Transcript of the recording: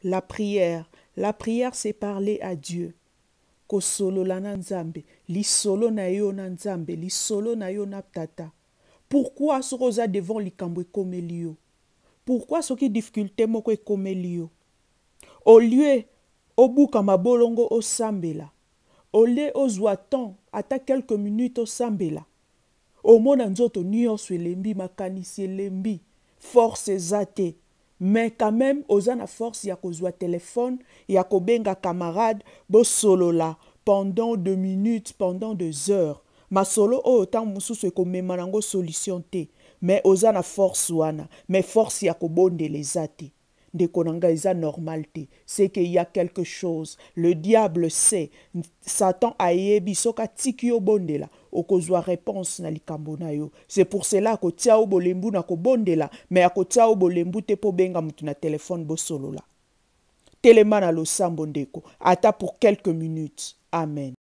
La prière, la prière, c'est parler à Dieu. Kosolola na Nzambe, lisolo na yo na Nzambe, lisolo na yo na Tata. Pourquoi soki oza devant likambo ekomeli yo? Pourquoi soki difficulté moko ekomeli yo? Au lieu obuka mabolongo osambela, au lieu ozwa temps ata quelques minutes osambela, omona nzoto nyonso elembi, makanisi elembi, force eza te, mais quand même oza na force ya kozwa telefone, ya kobenga camarade, bosolola pendant 2 minutes, pendant 2 heures. Masolo oyo ntango mosusu ekomema nango solution te, mais oza na force wana, mais force ya kobondela eza te. Ndeko na ngai, eza normal te. C'est que y a quelque chose. Le diable sait, Satan ayebi soki atiki yo bondela, okozwa réponse na likambo na yo. C'est pour cela akotia yo bolembu na kobondela, mais akotia yo bolembu te mpo benga motu na telefone bosolola. Telema na losambo, ndeko, ata pour quelques minutes. Amen.